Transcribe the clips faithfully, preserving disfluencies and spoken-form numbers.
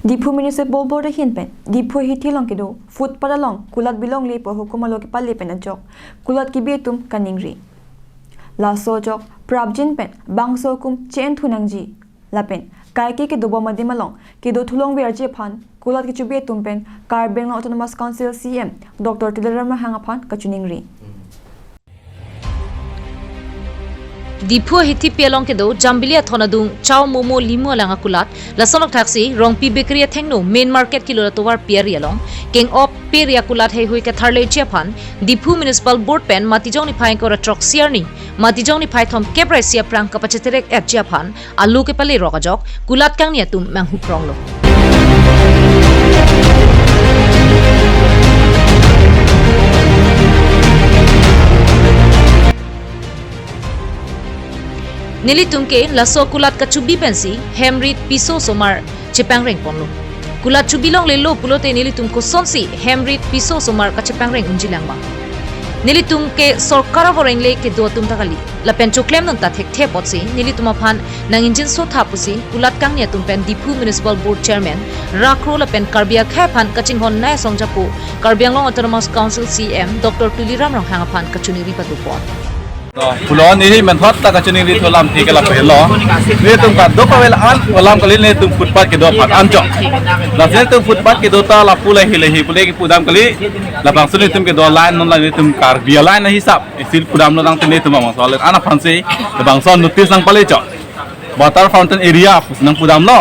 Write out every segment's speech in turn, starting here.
Diphu Municipal Board ahin pen Diphu Hithi along kedo footpath along kulat bilongle pu ahukum alo kepale pen ajok kulat kebi atum kaningri. Laso ajok prapjin pen bangso ahukum che-en thu nangji lapen kaike kedobom adim along kedo thulongverji aphan kulat kechobi atum pen Karbi Anglong Autonomous Council C E M Doctor Tuliram Ronghang aphan kachiningri. Diphu Hithi P along kedo Jambili athon adung Chow Momo Limu alang akulat, lason thaksi Rongpi Bakery athengno Main Market kilo la tovar piari along keng-op peri akulat heihui katharleji aphan Diphu Municipal Board pen Matijong niphai ingkoi ra throksi arni Matijong niphai thomkep ra isi aphrang kapacheterek-etji aphan alu kepale rok ajok kulat kangni atum manghu pronglo. Nelitum ke laso kulat kachobi pensi hemrit piso osomar chepangreng ponlo. Kulat chobi longlelo pulote nelitum kosonsi hemrit piso osomar kachepangreng unji lang ma? Nelitum ke sorkar avoreng le kedo atum ta kali. Lapen choklem non ta thekthe apotsi nelitum aphan nang-ingjinso tha pusi kulat kangni atum pen Diphu Municipal Board Chairman Rak Kro lapen Karbi akhei aphan kachinghon nai asong japo Karbi Anglong Autonomous Council C E M Doctor Tuliram Ronghang aphan kachiningri pado pon. Pulo nehi menthot ta kachiningri thu alam thik la pelo. Netum kadokave an alam kali netum footpath kedo aphan anchot. Lasi netum footpath kedo ta lapu lehi lehi pule kepudam kali. Labangso netum kedo line non la netum Karbi line ahisap. Isil pudamlo tangte netum bang soal an aphansi labangso notice nangpale chot. Water fountain area nangpudamlo.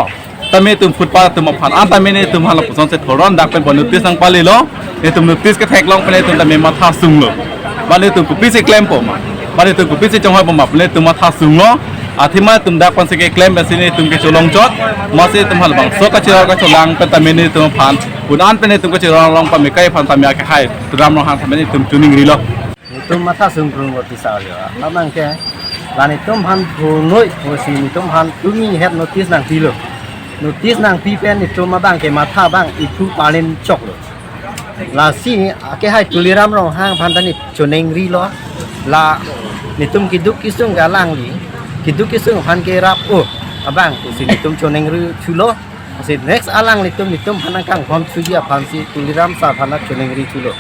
Tame netum footpath atum aphan an tame netum hala pusonsi thoron dak pen notice nangpalelo. Netum notice ketheklong pen netum tame matha sunglo. Ba netum kopisi klempo ma, ba netum kopisi chonghoi po ma pen netum matha sunglo. Athema netum dak pensi keklem pensi netum kecholong chot. Masi netum halabangso kachiror kacholang pen tame netum aphan un an pen netum kachiror long pame kai aphan tame akhei Tuliram Ronghang tame netum chiningrilo. Netum matha sungprung lo tisa jo. Abang ke la netum aphan phonoi pusi netum aphan tumi het notice nangpilo. Notice nangpi pen netum abang ke matha abang iphu panin choklo. Lasi akhei Tuliram Ronghang aphan ta ne chiningrilo. La netum keduk kesung ke alangli, keduk kesung aphan kerap o abang pusi netum chiningri thulo. Pusi next alanglitum netum aphan nangkanghon thuji aphansi Tuliram sir aphan ta chiningri thulo.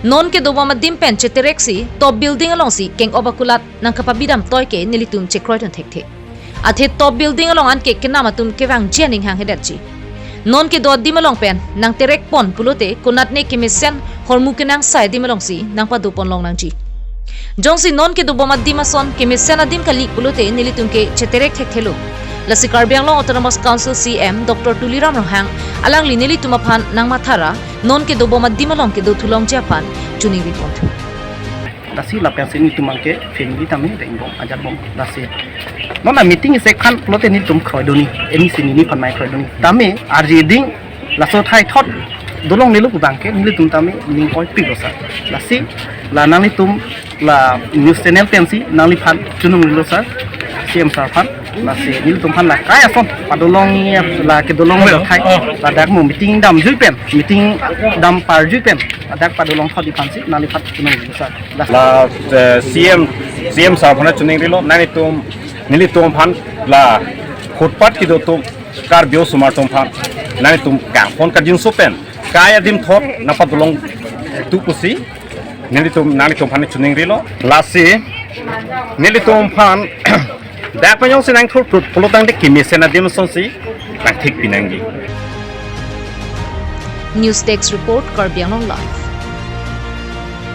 Non kedobom adim pen chetereksi top building alongsi keng-op akulat nangkapabidam toi ke nelitum chekroidun thekthe. Athe top building along an ke kenam atum kevangji aning hanghe detji. Non kedo adim along pen nangterek pon pulote konatne kemesen hormu kenangsai adim alongsi nangpado pon long nangji. Jongsi non kedobom adim ason kemesen adim kali pulote nelitum ke cheterek thekthelo. Lasi Karbi Anglong Autonomous Council C E M Doctor Tuliram Ronghang alangli nelitum aphan nangmathara non kedobom adim along kedo thulongji aphan chiningri ponthu. Lasi lapensi netum abang ke family tame rengbom ajatbom. Lasi non a meeting isi khan pulote netum kroidunji, eni si nini aphan mai kroidunji. Tame arjiding laso thai thot dolonglelo pu abang ke nelitum tame ning oipiklo sir. Lasi la nanglitum la news channel pensi nangliphan chiningrilo sir, C E M sir aphan. Lasi nelitum aphan la kai ason padolong ya la kedolong le thai ladak mo meeting damjui pen, meeting dam parjui pen ladak padolong thot aphansi nangliphan chiningrilo sir. La, eh, C E M, C E M sir aphan chiningrilo, nanglitum, nelitum aphan la footpath kedo atum Karbi osomar atum aphan nanglitum kanghon kangjinso pen kai adim thot nangpadolong thu pusi nelitum nanglitum aphan chiningrilo. Lasi nelitum aphan dak pen jongsi nangthur prut pulo tangte kemesen adim asonsi nangthik pinangji. News Desk Report, Karbi Anglong Live.